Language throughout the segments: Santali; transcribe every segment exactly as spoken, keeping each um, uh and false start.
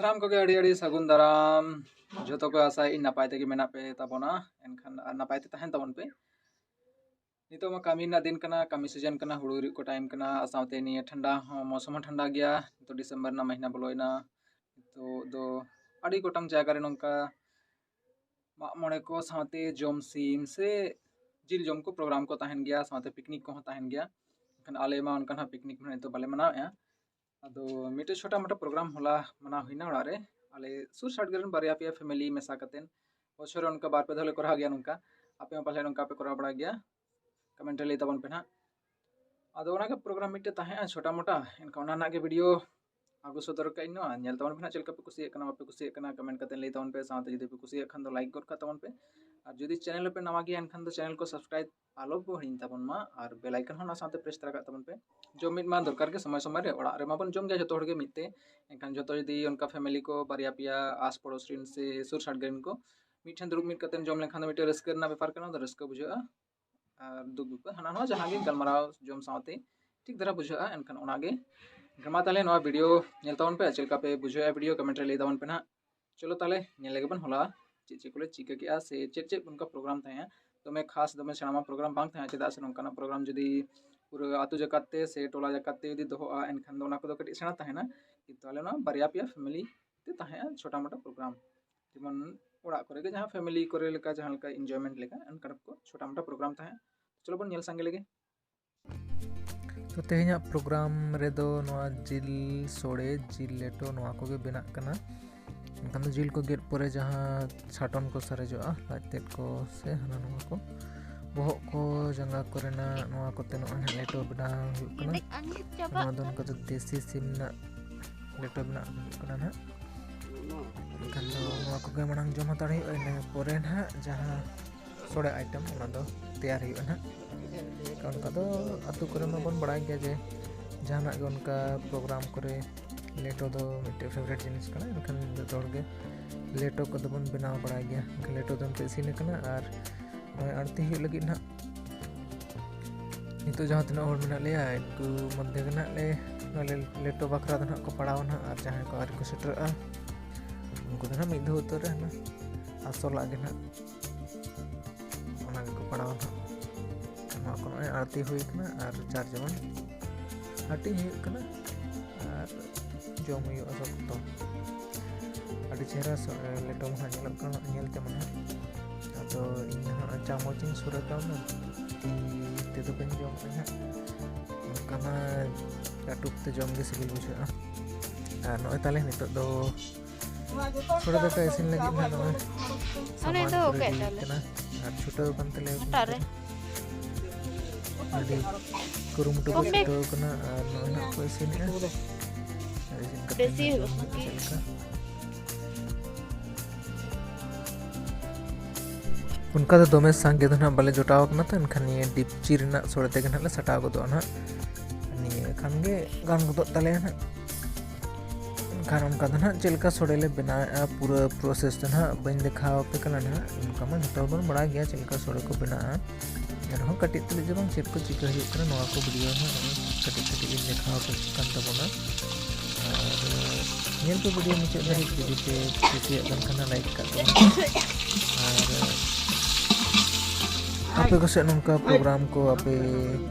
ᱥᱟᱱᱟᱢ ᱠᱚᱜᱮ ᱟᱹᱰᱤ ᱟᱹᱰᱤ ᱥᱟᱹᱜᱩᱱ ᱫᱟᱨᱟᱢ᱾ ᱡᱚᱛᱚ ᱠᱚ ᱟᱥᱟᱭᱮᱫ ᱟᱹᱧ ᱱᱟᱯᱟᱭ ᱛᱮᱜᱮ ᱢᱮᱱᱟᱜ ᱯᱮ ᱛᱟᱵᱚᱱᱟ, ᱮᱱᱠᱷᱟᱱ ᱟᱨ ᱱᱟᱯᱟᱭ ᱛᱮ ᱛᱟᱦᱮᱱ ᱛᱟᱵᱚᱱ ᱯᱮ᱾ ᱱᱤᱛᱚᱜ ᱢᱟ ᱠᱟᱹᱢᱤ ᱨᱮᱱᱟᱜ ᱫᱤᱱ ᱠᱟᱱᱟ, ᱠᱟᱹᱢᱤ ᱥᱤᱡᱮᱱ ᱠᱟᱱᱟ, ᱦᱩᱲᱩ ᱤᱨᱚᱜ ᱠᱚ ᱴᱟᱭᱤᱢ ᱠᱟᱱᱟ, ᱟᱨ ᱥᱟᱶᱛᱮ ᱱᱤᱭᱟᱹ ᱴᱷᱟᱱᱰᱟ ᱦᱚᱸ, ᱢᱚᱥᱚᱢ ᱦᱚᱸ ᱴᱷᱟᱱᱰᱟ ᱜᱮᱭᱟ᱾ ᱱᱤᱛᱚᱜ ᱰᱤᱥᱮᱢᱵᱚᱨ ᱨᱮᱱᱟᱜ ᱢᱟᱹᱦᱱᱟᱹ ᱵᱚᱞᱚᱭᱮᱱᱟ᱾ ᱱᱤᱛᱚᱜ ᱫᱚ ᱟᱹᱰᱤ ᱜᱚᱴᱟᱝ ᱡᱟᱭᱜᱟ ᱨᱮ ᱱᱚᱝᱠᱟ ᱢᱟᱜ ᱢᱚᱬᱮ ᱠᱚ ᱥᱟᱶᱛᱮ ᱡᱚᱢ ᱥᱤᱢ ᱥᱮ ᱡᱤᱞ ᱡᱚᱢ ᱠᱚ ᱯᱨᱳᱜᱨᱟᱢ ᱠᱚ ᱛᱟᱦᱮᱱ ᱜᱮᱭᱟ, ᱥᱟᱶᱛᱮ ᱯᱤᱠᱱᱤᱠ ᱠᱚᱦᱚᱸ ᱛᱟᱦᱮᱱ ᱜᱮᱭᱟ᱾ ᱮᱱᱠᱷᱟᱱ ᱟᱞᱮ ᱢᱟ ᱚᱱᱠᱟ ᱱᱟᱦᱟᱜ ᱯᱤᱠᱱᱤᱠ ᱢᱟ ᱱᱤᱛᱚᱜ ᱵᱟᱞᱮ ᱢᱟᱱᱟᱣᱮᱫᱼᱟ᱾ ᱟᱫᱚ ᱢᱤᱫᱴᱮᱡ ᱪᱷᱳᱴᱟ ᱢᱳᱴᱟ ᱯᱨᱳᱜᱨᱟᱢ ᱦᱚᱞᱟ ᱢᱟᱱᱟᱣ ᱦᱩᱭᱱᱟ ᱚᱲᱟᱜ ᱨᱮ, ᱟᱞᱮ ᱥᱩᱨ ᱥᱟᱰᱜᱮ ᱨᱮᱱ ᱵᱟᱨᱭᱟ ᱯᱮᱭᱟ ᱯᱷᱮᱢᱮᱞᱤ ᱢᱮᱥᱟ ᱠᱟᱛᱮᱫ᱾ ᱵᱚᱪᱷᱚᱨ ᱨᱮ ᱚᱱᱠᱟ ᱵᱟᱨ ᱯᱮ ᱫᱷᱟᱣ ᱞᱮ ᱠᱚᱨᱟᱣ ᱜᱮᱭᱟ ᱱᱚᱝᱠᱟ᱾ ᱟᱯᱮ ᱦᱚᱸ ᱯᱟᱞᱮ ᱱᱚᱝᱠᱟ ᱯᱮ ᱠᱚᱨᱟᱣ ᱵᱟᱲᱟᱭ ᱜᱮᱭᱟ, ᱠᱚᱢᱮᱱᱴ ᱨᱮ ᱞᱟᱹᱭ ᱛᱟᱵᱚᱱ ᱯᱮ ᱱᱟᱦᱟᱜ᱾ ᱟᱫᱚ ᱚᱱᱟᱜᱮ ᱯᱨᱳᱜᱨᱟᱢ ᱢᱤᱫᱴᱮᱡ ᱛᱟᱦᱮᱸᱜᱼᱟ ᱪᱷᱳᱴᱟ ᱢᱳᱴᱟ, ᱮᱱᱠᱷᱟᱱ ᱚᱱᱟ ᱨᱮᱱᱟᱜ ᱜᱮ ᱵᱷᱤᱰᱤᱭᱳ ᱟᱹᱜᱩ ᱥᱚᱫᱚᱨ ᱠᱟᱜ ᱤᱧ ᱱᱚᱣᱟ᱾ ᱧᱮᱞ ᱛᱟᱵᱚᱱ ᱯᱮ ᱱᱟᱦᱟᱜ ᱪᱮᱫ ᱞᱮᱠᱟ ᱯᱮ ᱠᱩᱥᱤᱭᱟᱜ ᱠᱟᱱᱟ, ᱵᱟᱯᱮ ᱠᱩᱥᱤᱭᱟᱜ ᱠᱟᱱᱟ, ᱠᱚᱢᱮᱱᱴ ᱠᱟᱛᱮ ᱞᱟᱹᱭ ᱛᱟᱵᱚᱱ ᱯᱮ, ᱥᱟᱶᱛᱮ ᱡᱩᱫᱤ ᱯᱮ ᱠᱩᱥᱤᱭᱟᱜ ᱠᱷᱟᱱ ᱫᱚ ᱞᱟᱭᱤᱠ ᱜᱚᱫ ᱠᱟᱜ ᱛᱟᱵᱚᱱ ᱯᱮ᱾ ᱟᱨ ᱡᱩᱫᱤ ᱪᱮᱱᱮᱞ ᱨᱮᱯᱮ ᱱᱟᱣᱟ ᱜᱮᱭᱟ ᱮᱱᱠᱷᱟᱱ ᱫᱚ ᱪᱮᱱᱮᱞ ᱠᱚ ᱥᱟᱵᱥᱠᱨᱟᱭᱤᱵ ᱟᱞᱚ ᱠᱚ ᱦᱤᱲᱤᱧ ᱛᱟᱵᱚᱱ ᱢᱟ, ᱟᱨ ᱵᱮᱞ ᱟᱭᱠᱚᱱ ᱦᱚᱸ ᱚᱱᱟ ᱥᱟᱶᱛᱮ ᱯᱨᱮᱥ ᱛᱚᱨᱟ ᱠᱟᱜ ᱛᱟᱵᱚᱱ ᱯᱮ᱾ ᱡᱚᱢ ᱢᱤᱫ ᱢᱟ ᱫᱚᱨᱠᱟᱨ ᱜᱮ ᱥᱚᱢᱚᱭ ᱥᱚᱢᱚᱭ ᱨᱮ, ᱚᱲᱟᱜ ᱨᱮᱢᱟ ᱵᱚᱱ ᱡᱚᱢ ᱜᱮᱭᱟ ᱡᱚᱛᱚ ᱦᱚᱲ ᱜᱮ ᱢᱤᱫ ᱛᱮ᱾ ᱮᱱᱠᱷᱟᱱ ᱡᱚᱛᱚ ᱡᱩᱫᱤ ᱚᱱᱠᱟ ᱯᱷᱮᱢᱮᱞᱤ ᱠᱚ ᱵᱟᱨᱭᱟ ᱯᱮᱭᱟ ᱟᱥ ᱯᱚᱲᱚᱥ ᱨᱮᱱ ᱥᱮ ᱥᱩᱨ ᱥᱟᱰᱜᱮ ᱨᱮᱱ ᱠᱚ ᱢᱤᱫ ᱴᱷᱮᱱ ᱫᱩᱲᱩᱵ ᱢᱤᱫ ᱠᱟᱛᱮ ᱡᱚᱢ ᱞᱮᱱᱠᱷᱟᱱ ᱫᱚ ᱢᱤᱫᱴᱮᱱ ᱨᱟᱹᱥᱠᱟᱹ ᱨᱮᱱᱟᱜ ᱵᱮᱯᱟᱨ ᱠᱟᱱᱟ, ᱚᱱᱟ ᱫᱚ ᱨᱟᱹᱥᱠᱟᱹ ᱵᱩᱡᱷᱟᱹᱜᱼᱟ᱾ ᱟᱨ ᱫᱩᱠ ᱵᱤᱯᱚᱫ ᱦᱟᱱᱟ ᱱᱚᱣᱟ ᱡᱟᱦᱟᱸ ᱜᱮ ᱜᱟᱞᱢᱟᱨᱟᱣ ᱡᱚᱢ ᱥᱟᱶᱛᱮ ᱴᱷᱤᱠ ᱫᱷᱟᱨᱟ ᱵᱩᱡᱷᱟᱹᱜᱼᱟ᱾ ᱮᱱᱠᱷᱟᱱ ᱚᱱᱟᱜᱮ᱾ ᱮᱱᱠᱷᱟᱱ ᱢᱟ ᱛᱟᱦᱚᱞᱮ ᱱᱚᱣᱟ ᱵᱷᱤᱰᱤᱭᱳ ᱧᱮᱞ ᱛᱟᱵᱚᱱ ᱯᱮ, ᱪᱮᱫ ᱞᱮᱠᱟ ᱯᱮ ᱵᱩᱡᱷᱟᱹᱣᱮᱫᱼᱟ ᱵᱷᱤᱰᱤᱭᱳ, ᱠᱚᱢᱮᱱᱴ ᱨᱮ ᱞᱟᱹᱭ ᱛᱟᱵᱚᱱ ᱯᱮ ᱱᱟᱦᱟᱜ᱾ ᱪᱚᱞᱚ ᱛᱟᱦᱚᱞᱮ ᱧᱮᱞ ᱞᱮᱜᱮ ᱵᱚᱱ ᱦᱚᱞᱟ ᱪᱮᱫ ᱪᱮᱫ ᱠᱚᱞᱮ ᱪᱤᱠᱟᱹ ᱠᱮᱜᱼᱟ ᱥᱮ ᱪᱮᱫ ᱪᱮᱫ ᱚᱱᱠᱟ ᱯᱨᱳᱜᱨᱟᱢ ᱛᱟᱦᱮᱸᱜᱼᱟ᱾ ᱫᱚᱢᱮ ᱠᱷᱟᱥ, ᱫᱚᱢᱮ ᱥᱮᱬᱟ ᱢᱟ ᱯᱨᱳᱜᱨᱟᱢ ᱵᱟᱝ ᱛᱟᱦᱮᱸᱜᱼᱟ, ᱪᱮᱫᱟᱜ ᱥᱮ ᱱᱚᱝᱠᱟᱱᱟᱜ ᱯᱨᱳᱜᱨᱟᱢ ᱡᱩᱫᱤ ᱯᱩᱨᱟᱹ ᱟᱹᱛᱩ ᱡᱟᱠᱟᱛ ᱛᱮ ᱥᱮ ᱴᱚᱞᱟ ᱡᱟᱠᱟᱛ ᱛᱮ ᱡᱩᱫᱤ ᱫᱚᱦᱚᱜᱼᱟ, ᱮᱱᱠᱷᱟᱱ ᱫᱚ ᱚᱱᱟ ᱠᱚᱫᱚ ᱠᱟᱹᱴᱤᱡ ᱥᱮᱬᱟ ᱛᱟᱦᱮᱱᱟ᱾ ᱠᱤᱱᱛᱩ ᱟᱞᱮ ᱱᱚᱣᱟ ᱵᱟᱨᱭᱟ ᱯᱮᱭᱟ ᱯᱷᱮᱢᱮᱞᱤ ᱛᱮ ᱛᱟᱦᱮᱸᱜᱼᱟ ᱪᱷᱳᱴᱟ ᱢᱳᱴᱟ ᱯᱨᱳᱜᱨᱟᱢ, ᱡᱮᱢᱚᱱ ᱚᱲᱟᱜ ᱠᱚᱨᱮ ᱜᱮ ᱡᱟᱦᱟᱸ ᱯᱷᱮᱢᱮᱞᱤ ᱠᱚᱨᱮ ᱞᱮᱠᱟ ᱡᱟᱦᱟᱸ ᱞᱮᱠᱟ ᱤᱱᱡᱚᱭᱢᱮᱱᱴ ᱞᱮᱠᱟ, ᱚᱱᱠᱟᱱᱟᱜ ᱠᱚ ᱪᱷᱳᱴᱟ ᱢᱳᱴᱟ ᱯᱨᱳᱜᱨᱟᱢ ᱛᱟᱦᱮᱸᱜᱼᱟ᱾ ᱪᱚᱞᱚ ᱵᱚᱱ ᱧᱮᱞ ᱥᱟᱸᱜᱮ ᱞᱮᱜᱮ᱾ ᱛᱚ, ᱛᱮᱦᱮᱧᱟᱜ ᱯᱨᱳᱜᱨᱟᱢ ᱨᱮᱫᱚ ᱱᱚᱣᱟ ᱡᱤᱞ ᱥᱳᱲᱮ, ᱡᱤᱞ ᱞᱮᱴᱚ, ᱱᱚᱣᱟ ᱠᱚᱜᱮ ᱵᱮᱱᱟᱜ ᱠᱟᱱᱟ᱾ ᱮᱱᱠᱷᱟᱱ ᱫᱚ ᱡᱤᱞ ᱠᱚ ᱜᱮᱫ ᱯᱚᱨᱮ ᱡᱟᱦᱟᱸ ᱪᱷᱟᱴᱚᱱ ᱠᱚ ᱥᱟᱨᱮᱡᱚᱜᱼᱟ, ᱞᱟᱡ ᱛᱮᱫ ᱠᱚ ᱥᱮ ᱦᱟᱱᱟ ᱱᱚᱣᱟ ᱠᱚ, ᱵᱚᱦᱚᱜ ᱠᱚ, ᱡᱟᱸᱜᱟ ᱠᱚᱨᱮᱱᱟᱜ, ᱱᱚᱣᱟ ᱠᱚᱛᱮ ᱱᱚᱜᱼᱚᱭ ᱱᱟᱦᱟᱜ ᱞᱮᱴᱚ ᱵᱮᱱᱟᱣ ᱦᱩᱭᱩᱜ ᱠᱟᱱᱟ᱾ ᱱᱚᱣᱟ ᱫᱚ ᱱᱚᱝᱠᱟ ᱫᱚ ᱫᱮᱥᱤ ᱥᱤᱢ ᱨᱮᱱᱟᱜ ᱞᱮᱴᱚ ᱵᱮᱱᱟᱣ ᱦᱩᱭᱩᱜ ᱠᱟᱱᱟ ᱱᱟᱦᱟᱜ᱾ ᱮᱱᱠᱷᱟᱱ ᱫᱚ ᱱᱚᱣᱟ ᱠᱚᱜᱮ ᱢᱟᱲᱟᱝ ᱡᱚᱢ ᱦᱟᱛᱟᱲ ᱦᱩᱭᱩᱜᱼᱟ, ᱤᱱᱟᱹ ᱯᱚᱨᱮ ᱱᱟᱦᱟᱜ ᱡᱟᱦᱟᱸ ᱥᱚᱲᱮ ᱟᱭᱴᱮᱢ, ᱚᱱᱟ ᱫᱚ ᱛᱮᱭᱟᱨ ᱦᱩᱭᱩᱜᱼᱟ ᱱᱟᱦᱟᱜ᱾ ᱚᱱᱠᱟ ᱫᱚ ᱟᱹᱛᱩ ᱠᱚᱨᱮ ᱢᱟᱵᱚᱱ ᱵᱟᱲᱟᱭ ᱜᱮᱭᱟ ᱡᱮ ᱡᱟᱦᱟᱱᱟᱜ ᱜᱮ ᱚᱱᱠᱟ ᱯᱨᱳᱜᱨᱟᱢ ᱠᱚᱨᱮ ᱞᱮᱴᱚ ᱫᱚ ᱢᱤᱫᱴᱮᱡ ᱯᱷᱮᱵᱟᱨᱮᱴ ᱡᱤᱱᱤᱥ ᱠᱟᱱᱟ, ᱮᱱᱠᱷᱟᱱ ᱡᱚᱛᱚ ᱦᱚᱲ ᱜᱮ ᱞᱮᱴᱚ ᱠᱚᱫᱚ ᱵᱚᱱ ᱵᱮᱱᱟᱣ ᱵᱟᱲᱟᱭ ᱜᱮᱭᱟ᱾ ᱮᱱᱠᱷᱟᱱ ᱞᱮᱴᱚ ᱫᱚ ᱱᱤᱛᱚᱜ ᱤᱥᱤᱱ ᱟᱠᱟᱱᱟ ᱟᱨ ᱱᱚᱜᱼᱚᱭ ᱟᱬᱛᱤ ᱦᱩᱭᱩᱜ ᱞᱟᱹᱜᱤᱫ ᱱᱟᱦᱟᱜ᱾ ᱱᱤᱛᱚᱜ ᱡᱟᱦᱟᱸ ᱛᱤᱱᱟᱹᱜ ᱦᱚᱲ ᱢᱮᱱᱟᱜ ᱞᱮᱭᱟ, ᱩᱱᱠᱩ ᱢᱚᱫᱽᱫᱷᱮ ᱜᱮ ᱱᱟᱦᱟᱜ ᱞᱮ, ᱱᱚᱣᱟ ᱞᱮ-, ᱞᱮᱴᱚ ᱵᱟᱠᱷᱨᱟ ᱫᱚ ᱱᱟᱦᱟᱜ ᱠᱚ ᱯᱟᱲᱟᱣᱟ ᱱᱟᱦᱟᱜ, ᱟᱨ ᱡᱟᱦᱟᱸᱭ ᱠᱚ ᱟᱹᱣᱨᱤ ᱠᱚ ᱥᱮᱴᱮᱨᱚᱜᱼᱟ, ᱩᱱᱠᱩ ᱫᱚ ᱱᱟᱦᱟᱜ ᱢᱤᱫ ᱫᱷᱟᱣ ᱩᱛᱟᱹᱨ ᱨᱮ ᱦᱟᱱᱟ ᱟᱥᱚᱞᱟᱜ ᱜᱮ ᱱᱟᱦᱟᱜ, ᱚᱱᱟ ᱜᱮᱠᱚ ᱯᱟᱲᱟᱣᱟ ᱱᱟᱦᱟᱜ᱾ ᱱᱚᱣᱟ ᱠᱚ ᱱᱚᱜᱼᱚᱭ ᱟᱲᱛᱤ ᱦᱩᱭ ᱠᱟᱱᱟ ᱟᱨ ᱪᱟᱨ ᱡᱮᱢᱚᱱ ᱦᱟᱹᱴᱤᱧ ᱦᱩᱭᱩᱜ ᱠᱟᱱᱟ ᱟᱨ ᱡᱚᱢ ᱦᱩᱭᱩᱜᱼᱟ ᱥᱚᱠᱛᱚ᱾ ᱟᱹᱰᱤ ᱪᱮᱦᱨᱟ ᱥᱚ-, ᱞᱮᱴᱚ ᱢᱟ ᱦᱟᱸᱜ ᱧᱮᱞᱚᱜ ᱠᱟᱱᱟ, ᱧᱮᱞ ᱛᱮᱢᱟ ᱦᱟᱸᱜ᱾ ᱟᱫᱚ ᱤᱧ ᱫᱚ ᱦᱟᱸᱜ ᱪᱟᱢᱚᱪ ᱤᱧ ᱥᱩᱨ ᱟᱠᱟᱣᱱᱟ, ᱛᱤ ᱛᱮᱫᱚ ᱵᱟᱹᱧ ᱡᱚᱢ ᱠᱟᱜᱼᱟ ᱦᱟᱸᱜ᱾ ᱚᱱᱠᱟ ᱢᱟ ᱠᱟᱹᱴᱩᱵ ᱛᱮ ᱡᱚᱢ ᱜᱮ ᱥᱤᱵᱤᱞ ᱵᱩᱡᱷᱟᱹᱜᱼᱟ᱾ ᱟᱨ ᱱᱚᱜᱼᱚᱭ ᱛᱟᱦᱞᱮ ᱱᱤᱛᱚᱜ ᱫᱚ ᱥᱚᱲᱮ ᱫᱟᱠᱟ ᱤᱥᱤᱱ ᱞᱟᱹᱜᱤᱫ ᱦᱟᱸᱜ ᱱᱚᱜᱼᱚᱭ ᱚᱱᱮ ᱥᱟᱢᱟᱱ ᱫᱚ ᱠᱚ ᱚᱠᱚᱭ ᱨᱮᱰᱤ ᱛᱟᱞᱮ? ᱠᱟᱱᱟ ᱟᱨ ᱪᱷᱩᱴᱟᱹᱣ ᱠᱟᱱ ᱛᱟᱞᱮᱭᱟ᱾ ᱦᱟᱴᱟᱜ ᱨᱮ᱾ ᱟᱹᱰᱤ ᱠᱩᱨᱩᱢᱩᱴᱩ ᱠᱚ ᱚᱠᱚᱭ? ᱪᱷᱩᱴᱟᱹᱣ ᱠᱟᱱᱟ ᱟᱨ ᱱᱚᱜᱼᱚᱭ ᱦᱟᱸᱜ ᱠᱚ ᱤᱥᱤᱱᱮᱜᱼᱟ᱾ ᱟᱨ ᱤᱥᱤᱱ ᱠᱟᱛᱮ ᱫᱮᱥᱤ ᱦᱟᱸᱜ ᱦᱩᱭᱩᱜ ᱡᱚᱢ ᱦᱩᱭᱩᱜᱼᱟ ᱠᱟᱱᱟ᱾ ᱪᱮᱫ ᱞᱮᱠᱟ᱾ ᱚᱱᱠᱟ ᱫᱚ ᱫᱚᱢᱮ ᱥᱟᱸᱜᱮ ᱫᱚ ᱱᱟᱦᱟᱜ ᱵᱟᱞᱮ ᱡᱚᱴᱟᱣ ᱠᱟᱱᱟ ᱛᱚ, ᱮᱱᱠᱷᱟᱱ ᱱᱤᱭᱟᱹ ᱰᱤᱯᱪᱤ ᱨᱮᱱᱟᱜ ᱥᱚᱲᱮ ᱛᱮᱜᱮ ᱱᱟᱦᱟᱜ ᱞᱮ ᱥᱟᱴᱟᱣ ᱜᱚᱫᱚᱜᱼᱟ ᱱᱟᱦᱟᱜ᱾ ᱱᱤᱭᱟᱹ ᱠᱷᱟᱱ ᱜᱮ ᱜᱟᱱ ᱜᱚᱫᱚᱜ ᱛᱟᱞᱮᱭᱟ ᱱᱟᱦᱟᱜ᱾ ᱮᱱᱠᱷᱟᱱ ᱚᱱᱠᱟ ᱫᱚ ᱱᱟᱦᱟᱜ ᱪᱮᱫ ᱞᱮᱠᱟ ᱥᱚᱲᱮ ᱞᱮ ᱵᱮᱱᱟᱣᱮᱫᱼᱟ, ᱯᱩᱨᱟᱹ process ᱫᱚ ᱱᱟᱦᱟᱜ ᱵᱟᱹᱧ ᱫᱮᱠᱷᱟᱣ ᱟᱯᱮ ᱠᱟᱱᱟ ᱱᱟᱦᱟᱜ᱾ ᱚᱱᱠᱟ ᱢᱟ ᱡᱚᱛᱚ ᱦᱚᱲ ᱵᱚᱱ ᱵᱟᱲᱟᱭ ᱜᱮᱭᱟ ᱪᱮᱫ ᱞᱮᱠᱟ ᱥᱚᱲᱮ ᱠᱚ ᱵᱮᱱᱟᱜᱼᱟ᱾ ᱮᱱᱨᱮᱦᱚᱸ ᱠᱟᱹᱴᱤᱡ ᱛᱩᱞᱩᱡ ᱡᱮᱢᱚᱱ ᱪᱮᱫ ᱠᱚ ᱪᱤᱠᱟᱹ ᱦᱩᱭᱩᱜ ᱠᱟᱱᱟ, ᱱᱚᱣᱟ ᱠᱚ video ᱦᱚᱸ ᱱᱚᱜᱼᱚᱭ ᱠᱟᱹᱴᱤᱡ ᱠᱟᱹᱴᱤᱡ ᱤᱧ ᱫᱮᱠᱷᱟᱣ ᱟᱯᱮ ᱠᱟᱱ ᱛᱟᱵᱚᱱᱟ᱾ ᱟᱨ ᱧᱮᱞ ᱯᱮ video ᱢᱩᱪᱟᱹᱫ ᱫᱷᱟᱹᱨᱤᱡ, ᱡᱩᱫᱤ ᱯᱮ ᱠᱩᱥᱤᱭᱟᱜ ᱠᱟᱱ ᱠᱷᱟᱱ like ᱠᱟᱜ ᱛᱟᱵᱚᱱ ᱯᱮ᱾ ᱟᱨ ᱟᱯᱮ ᱠᱚᱥᱮᱫ ᱱᱚᱝᱠᱟ program ᱠᱚ ᱟᱯᱮ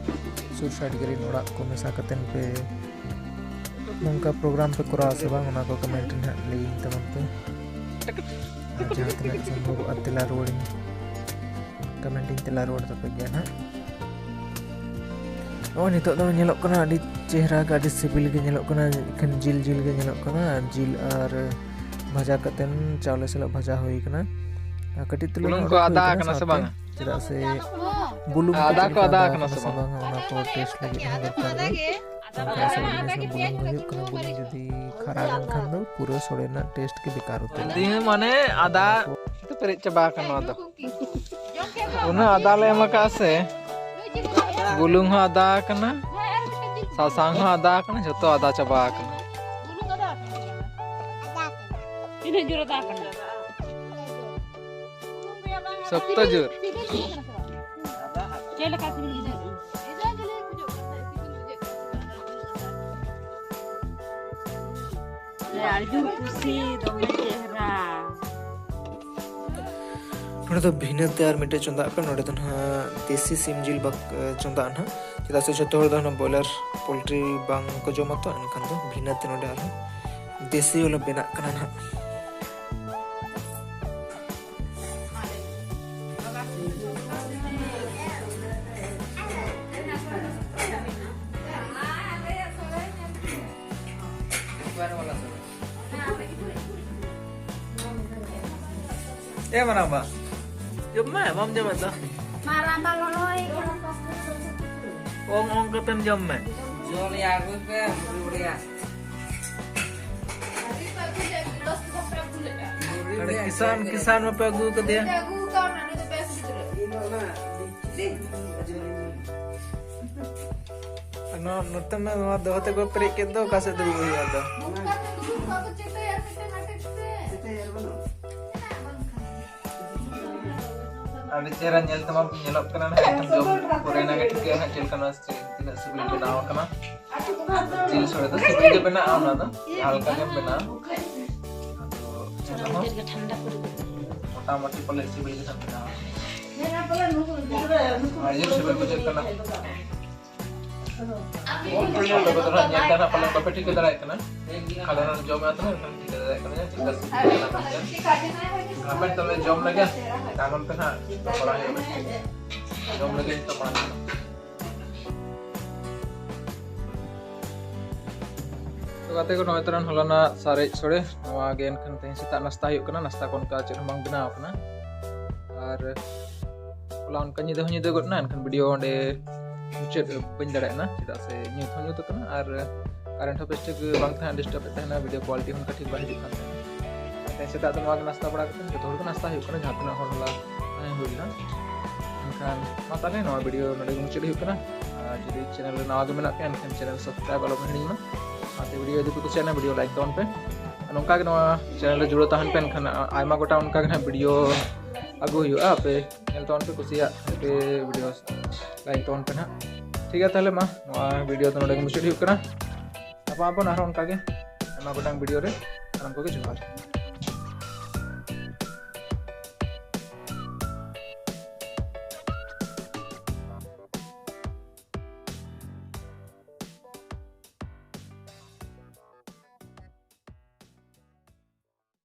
ᱥᱩᱨ side ᱨᱮᱱ ᱚᱲᱟᱜ ᱠᱚ ᱢᱮᱥᱟ ᱠᱟᱛᱮᱫ ᱯᱮ ᱱᱚᱝᱠᱟ program ᱯᱮ ᱠᱚᱨᱟᱣᱟ ᱥᱮ ᱵᱟᱝ, ᱚᱱᱟ ᱠᱚ comment ᱨᱮ ᱱᱟᱦᱟᱜ ᱞᱟᱹᱭᱟᱹᱧ ᱛᱟᱵᱚᱱ ᱯᱮ᱾ ᱟᱨ ᱡᱟᱦᱟᱸ ᱛᱤᱱᱟᱹᱜ ᱥᱚᱢᱵᱷᱚᱵᱚᱜᱼᱟ ᱛᱮᱞᱟ ᱨᱩᱣᱟᱹᱲᱤᱧ, comment ᱤᱧ ᱛᱮᱞᱟ ᱨᱩᱣᱟᱹᱲ ᱛᱟᱯᱮ ᱜᱮᱭᱟ ᱱᱟᱦᱟᱜ᱾ ᱱᱚᱜᱼᱚᱭ ᱱᱤᱛᱚᱜ ᱫᱚ ᱧᱮᱞᱚᱜ ᱠᱟᱱᱟ ᱟᱹᱰᱤ ᱪᱮᱦᱨᱟ ᱜᱮ, ᱟᱹᱰᱤ ᱥᱤᱵᱤᱞ ᱜᱮ ᱧᱮᱞᱚᱜ ᱠᱟᱱᱟ, ᱮᱠᱷᱮᱱ ᱡᱤᱞ ᱡᱤᱞ ᱜᱮ ᱧᱮᱞᱚᱜ ᱠᱟᱱᱟ᱾ ᱡᱤᱞ ᱟᱨ ᱵᱷᱟᱡᱟ ᱠᱟᱛᱮᱱ ᱪᱟᱣᱞᱮ ᱥᱟᱞᱟᱜ ᱵᱷᱟᱡᱟ ᱦᱩᱭ ᱠᱟᱱᱟ᱾ ᱟᱨ ᱠᱟᱹᱴᱤᱡ ᱛᱩᱞᱩᱝ ᱵᱩᱞᱩᱝ ᱠᱚ ᱦᱩᱭ ᱟᱫᱟ ᱠᱟᱱᱟ ᱟᱠᱟᱱᱟ ᱥᱮ ᱥᱟᱶᱛᱮ, ᱵᱟᱝᱟ? ᱪᱮᱫᱟᱜ ᱥᱮ ᱵᱩᱞᱩᱝ ᱠᱚ ᱟᱫᱟ ᱪᱮᱫ ᱠᱚ ᱞᱮᱠᱟ ᱟᱫᱟ ᱟᱫᱟ ᱟᱠᱟᱱᱟ ᱟᱠᱟᱱᱟ ᱥᱮ ᱵᱟᱝᱟ? ᱵᱟᱝᱟ, ᱚᱱᱟ ᱠᱚ taste ᱞᱟᱹᱜᱤᱫ ᱦᱚᱸ ᱫᱚᱨᱠᱟᱨ ᱜᱮ᱾ ᱚᱱᱠᱟ ᱥᱚᱲᱮ ᱡᱤᱱᱤᱥ ᱢᱟ ᱵᱩᱞᱩᱝ ᱜᱮ ᱦᱩᱭᱩᱜ ᱠᱟᱱᱟ, ᱵᱩᱞᱩᱝ ᱡᱩᱫᱤ ᱠᱷᱟᱨᱟ ᱞᱮᱱᱠᱷᱟᱱ ᱫᱚ ᱯᱩᱨᱟᱹ ᱥᱚᱲᱮ ᱨᱮᱱᱟᱜ taste ᱜᱮ ᱵᱮᱠᱟᱨ ᱩᱛᱟᱹᱨᱚᱜᱼᱟ᱾ ᱛᱤᱦᱤᱧ ᱢᱟᱱᱮ ᱟᱫᱟ ᱚᱱᱟ ᱠᱚ ᱛᱮ ᱯᱮᱨᱮᱡ ᱪᱟᱵᱟ ᱟᱠᱟᱱᱟ ᱱᱚᱣᱟ ᱫᱚ᱾ ᱩᱱᱟᱹᱜ ᱟᱫᱟ ᱞᱮ ᱮᱢ ᱟᱠᱟᱫᱼᱟ ᱥᱮ, ᱵᱩᱞᱩᱝ ᱦᱚᱸ ᱟᱫᱟ ᱟᱠᱟᱱᱟ, ᱥᱟᱥᱟᱝ ᱦᱚᱸ ᱟᱫᱟ ᱟᱠᱟᱱᱟ, ᱡᱷᱚᱛᱚ ᱟᱫᱟ ᱪᱟᱵᱟ ᱟᱠᱟᱱᱟ᱾ ᱛᱤᱱᱟᱹᱜ ᱡᱳᱨ ᱟᱫᱟ ᱟᱠᱟᱱᱟ? ᱥᱚᱠᱛᱚ ᱡᱳᱨ᱾ ᱪᱮᱫ ᱞᱮᱠᱟ ᱥᱤᱵᱤᱞ ᱵᱩᱡᱷᱟᱹᱜ ᱠᱟᱱᱟ? ᱟᱹᱰᱤ ᱡᱳᱨ ᱠᱩᱥᱤ, ᱫᱚᱢᱮ ᱪᱮᱦᱨᱟ᱾ ᱱᱚᱰᱮ ᱫᱚ ᱵᱷᱤᱱᱟᱹ ᱛᱮ ᱟᱨ ᱢᱤᱫᱴᱮᱡ ᱪᱚᱸᱫᱟᱜ ᱯᱮ᱾ ᱱᱚᱰᱮ ᱫᱚ ᱱᱟᱦᱟᱜ ᱫᱮᱥᱤ ᱥᱤᱢ ᱡᱤᱞ ᱵᱟᱠ-, ᱪᱚᱸᱫᱟᱜᱼᱟ ᱱᱟᱦᱟᱜ᱾ ᱪᱮᱫᱟᱜ ᱥᱮ ᱡᱚᱛᱚ ᱦᱚᱲ ᱫᱚ ᱦᱟᱱᱟ ᱵᱚᱭᱞᱟᱨ ᱯᱳᱞᱴᱨᱤ ᱵᱟᱝ ᱠᱚ ᱡᱚᱢᱟ ᱛᱚ, ᱮᱱᱠᱷᱟᱱ ᱫᱚ ᱵᱷᱤᱱᱟᱹ ᱛᱮ ᱱᱚᱰᱮ ᱟᱨᱦᱚᱸ ᱫᱮᱥᱤ ᱵᱟᱞᱟ ᱵᱮᱱᱟᱜ ᱠᱟᱱᱟ ᱱᱟᱦᱟᱜ᱾ ᱮ ᱢᱟᱨᱟᱝᱵᱟ, ᱡᱚᱢ ᱢᱮ, ᱵᱟᱢ ᱡᱚᱢᱮᱫ ᱫᱚ᱾ ᱢᱟᱨᱟᱝᱵᱟ ᱞᱚᱞᱚᱭ ᱠᱟᱱᱟ᱾ ᱚᱝ ᱚᱝ ᱠᱟᱛᱮᱢ ᱡᱚᱢ ᱢᱮ᱾ ᱡᱚᱢ ᱭᱟ, ᱟᱹᱜᱩᱭ ᱯᱮ, ᱵᱩᱰᱷᱤ ᱵᱩᱰᱷᱤᱭᱟ᱾ ᱟᱹᱰᱤ ᱠᱤᱥᱟᱱ, ᱠᱤᱥᱟᱱ ᱢᱟᱯᱮ ᱟᱹᱜᱩ ᱠᱟᱫᱮᱭᱟ᱾ ᱟᱹᱜᱩ ᱠᱟᱣᱱᱟ, ᱩᱱᱤ ᱫᱚ ᱵᱮᱥ ᱜᱤᱫᱽᱨᱟᱹ᱾ ᱟᱨ ᱱᱚᱣᱟ, ᱱᱚᱛᱮ ᱢᱟ ᱱᱚᱣᱟ ᱫᱚᱦᱚ ᱛᱮᱠᱚ ᱯᱮᱨᱮᱡ ᱠᱮᱫ ᱫᱚ, ᱚᱠᱟ ᱥᱮᱫ ᱫᱩᱲᱩᱵ ᱦᱩᱭᱩᱜᱼᱟ ᱟᱫᱚ? ᱱᱚᱝᱠᱟ ᱛᱮ ᱫᱩᱲᱩᱵ ᱠᱚᱜ ᱠᱚ, ᱪᱮᱛᱟᱭ ᱟᱨ ᱢᱤᱫᱴᱮᱱ ᱟᱴᱮᱫ ᱯᱮ᱾ ᱟᱹᱰᱤ ᱪᱮᱦᱨᱟ ᱧᱮᱞ ᱛᱮᱢᱟ ᱧᱮᱞᱚᱜ ᱠᱟᱱᱟ ᱱᱟᱦᱟᱜ, ᱮᱱᱠᱷᱟᱱ ᱡᱚᱢ ᱯᱚᱨᱮ ᱱᱟᱜ ᱜᱮ ᱴᱷᱤᱠᱟᱹᱜᱼᱟ ᱱᱟᱦᱟᱜ ᱪᱮᱫ ᱞᱮᱠᱟ ᱱᱚᱣᱟ ᱥᱤ-, ᱛᱤᱱᱟᱹᱜ ᱥᱤᱵᱤᱞ ᱵᱮᱱᱟᱣ ᱟᱠᱟᱱᱟ᱾ ᱡᱤᱞ ᱥᱚᱲᱮ ᱫᱚ ᱥᱤᱵᱤᱞ ᱜᱮ ᱵᱮᱱᱟᱜᱼᱟ, ᱚᱱᱟ ᱫᱚ ᱡᱟᱦᱟᱸ ᱞᱮᱠᱟ ᱜᱮᱢ ᱵᱮᱱᱟᱣᱟ᱾ ᱟᱫᱚ ᱮᱱ ᱨᱮᱦᱚᱸ ᱢᱚᱴᱟᱢᱩᱴᱤ ᱯᱟᱞᱮ ᱥᱤᱵᱤᱞ ᱜᱮ ᱱᱟᱦᱟᱜ ᱵᱮᱱᱟᱣᱟ᱾ ᱟᱹᱰᱤ ᱡᱳᱨ ᱥᱤᱵᱤᱞ ᱵᱩᱡᱷᱟᱹᱜ ᱠᱟᱱᱟ᱾ ᱟᱯᱮ ᱠᱚᱫᱚ ᱱᱟᱦᱟᱜ ᱧᱮᱞ ᱛᱮ ᱱᱟᱦᱟᱜ ᱯᱟᱞᱮᱱ ᱵᱟᱯᱮ ᱴᱷᱤᱠᱟᱹ ᱫᱟᱲᱮᱭᱟᱜ ᱠᱟᱱᱟ᱾ ᱠᱷᱟᱱ ᱚᱱᱟ ᱡᱚᱢ ᱮᱫ ᱛᱟᱦᱮᱱᱟ, ᱮᱱᱠᱷᱟᱱ ᱴᱷᱤᱠᱟᱹ ᱫᱟᱲᱮᱭᱟᱜ ᱠᱟᱱᱟ ᱡᱮ ᱪᱮᱫ ᱞᱮᱠᱟ ᱥᱤᱵᱤᱞ ᱠᱟᱱᱟ ᱢᱮᱱᱛᱮ᱾ ᱦᱟᱯᱮ ᱛᱚᱵᱮ ᱡᱚᱢ ᱞᱮᱜᱮ, ᱛᱟᱭᱱᱚᱢ ᱛᱮ ᱱᱟᱦᱟᱜ ᱨᱚᱯᱚᱲᱟ ᱦᱩᱭᱩᱜᱼᱟ᱾ ᱡᱚᱢ ᱞᱮᱜᱮ ᱱᱤᱛᱚᱜ ᱢᱟᱲᱟᱝ ᱫᱚ᱾ ᱛᱚ ᱜᱟᱛᱮ ᱠᱚ, ᱱᱚᱜᱼᱚᱭ ᱛᱚᱨᱟᱱ ᱦᱚᱞᱟᱱᱟᱜ ᱥᱟᱨᱮᱡ ᱥᱳᱲᱮ, ᱱᱚᱣᱟ ᱜᱮ ᱮᱱᱠᱷᱟᱱ ᱛᱮᱦᱮᱧ ᱥᱮᱛᱟᱜ ᱱᱟᱥᱛᱟ ᱦᱩᱭᱩᱜ ᱠᱟᱱᱟ᱾ ᱱᱟᱥᱛᱟ ᱠᱚ ᱚᱱᱠᱟ ᱪᱮᱫ ᱦᱚᱸ ᱵᱟᱝ ᱵᱮᱱᱟᱣ ᱟᱠᱟᱱᱟ᱾ ᱟᱨ ᱦᱚᱞᱟ ᱚᱱᱠᱟ ᱧᱤᱫᱟᱹ ᱦᱚᱸ ᱧᱤᱫᱟᱹ ᱜᱚᱫ ᱮᱱᱟ, ᱮᱱᱠᱷᱟᱱ ᱵᱷᱤᱰᱤᱭᱳ ᱚᱸᱰᱮ ᱢᱩᱪᱟᱹᱫ ᱵᱟᱹᱧ ᱫᱟᱲᱮᱭᱟᱜ ᱠᱟᱱᱟ, ᱪᱮᱫᱟᱜ ᱥᱮ ᱧᱩᱛ ᱦᱚᱸ ᱧᱩᱛ ᱟᱠᱟᱱᱟ ᱟᱨ ᱠᱟᱨᱮᱱᱴ ᱦᱚᱸ ᱵᱮᱥ ᱴᱷᱤᱠ ᱵᱟᱝ ᱛᱟᱦᱮᱸ, ᱰᱤᱥᱴᱟᱵ ᱮᱫ ᱛᱟᱦᱮᱱᱟ, ᱵᱷᱤᱰᱤᱭᱳ ᱠᱳᱣᱟᱞᱤᱴᱤ ᱦᱚᱸ ᱚᱱᱠᱟ ᱴᱷᱤᱠ ᱵᱟᱭ ᱦᱤᱡᱩᱜ ᱠᱟᱱ ᱛᱟᱦᱮᱱᱟ᱾ ᱛᱮᱦᱮᱧ ᱥᱮᱛᱟᱜ ᱫᱚ ᱱᱚᱣᱟ ᱜᱮ ᱱᱟᱥᱛᱟ ᱵᱟᱲᱟ ᱠᱟᱛᱮ ᱡᱚᱛᱚ ᱦᱚᱲ ᱜᱮ ᱱᱟᱥᱛᱟ ᱦᱩᱭᱩᱜ ᱠᱟᱱᱟ, ᱡᱟᱦᱟᱸ ᱛᱤᱱᱟᱹᱜ ᱦᱚᱲ ᱦᱚᱞᱟ ᱛᱟᱦᱮᱸ ᱦᱩᱭ ᱞᱮᱱᱟ᱾ ᱮᱱᱠᱷᱟᱱ ᱢᱟ ᱛᱟᱦᱚᱞᱮ ᱱᱚᱣᱟ ᱵᱷᱤᱰᱤᱭᱳ ᱱᱚᱰᱮ ᱜᱮ ᱢᱩᱪᱟᱹᱫ ᱦᱩᱭᱩᱜ ᱠᱟᱱᱟ᱾ ᱟᱨ ᱡᱩᱫᱤ ᱪᱮᱱᱮᱞ ᱨᱮ ᱱᱟᱣᱟ ᱜᱮ ᱢᱮᱱᱟᱜ ᱯᱮᱭᱟ, ᱮᱱᱠᱷᱟᱱ ᱪᱮᱱᱮᱞ ᱥᱟᱵᱥᱠᱨᱟᱭᱤᱵ ᱟᱞᱚ ᱯᱮ ᱦᱤᱲᱤᱧ ᱢᱟ᱾ ᱚᱱᱟᱛᱮ ᱵᱷᱤᱰᱤᱭᱳ ᱡᱩᱫᱤ ᱯᱮ ᱠᱩᱥᱤᱭᱟᱜᱼᱟ, ᱵᱷᱤᱰᱤᱭᱳ ᱞᱟᱭᱤᱠ ᱛᱟᱵᱚᱱ ᱯᱮ᱾ ᱟᱨ ᱱᱚᱝᱠᱟ ᱜᱮ ᱱᱚᱣᱟ ᱪᱮᱱᱮᱞ ᱨᱮ ᱡᱩᱲᱟᱹᱣ ᱛᱟᱦᱮᱱ ᱯᱮ, ᱮᱱᱠᱷᱟᱱ ᱟᱭᱢᱟ ᱜᱚᱴᱟᱝ ᱚᱱᱠᱟ ᱜᱮ ᱱᱟᱦᱟᱜ ᱵᱷᱤᱰᱤᱭᱳ ᱟᱹᱜᱩ ᱦᱩᱭᱩᱜᱼᱟ᱾ ᱟᱯᱮ ᱧᱮᱞ ᱛᱟᱵᱚᱱ ᱯᱮ, ᱠᱩᱥᱤᱭᱟᱜ ᱠᱷᱟᱱ ᱯᱮ ᱵᱷᱤᱰᱤᱭᱳ ᱞᱟᱭᱤᱠ ᱛᱟᱵᱚᱱ ᱯᱮ ᱱᱟᱦᱟᱜ᱾ ᱴᱷᱤᱠ ᱜᱮᱭᱟ, ᱛᱟᱦᱚᱞᱮ ᱢᱟ ᱱᱚᱣᱟ ᱵᱷᱤᱰᱤᱭᱳ ᱫᱚ ᱱᱚᱰᱮ ᱜᱮ ᱢᱩᱪᱟᱹᱫ ᱦᱩᱭᱩᱜ ᱠᱟᱱᱟ᱾ ᱧᱟᱯᱟᱢ ᱟᱵᱚᱱ ᱟᱨᱦᱚᱸ ᱚᱱᱠᱟ ᱜᱮ᱾ ᱟᱭᱢᱟ ᱜᱚᱴᱟᱝ ᱵᱷᱤᱰᱤᱭᱳ ᱨᱮ ᱥᱟᱱᱟᱢ ᱠᱚᱜᱮ ᱡᱚᱦᱟᱨ᱾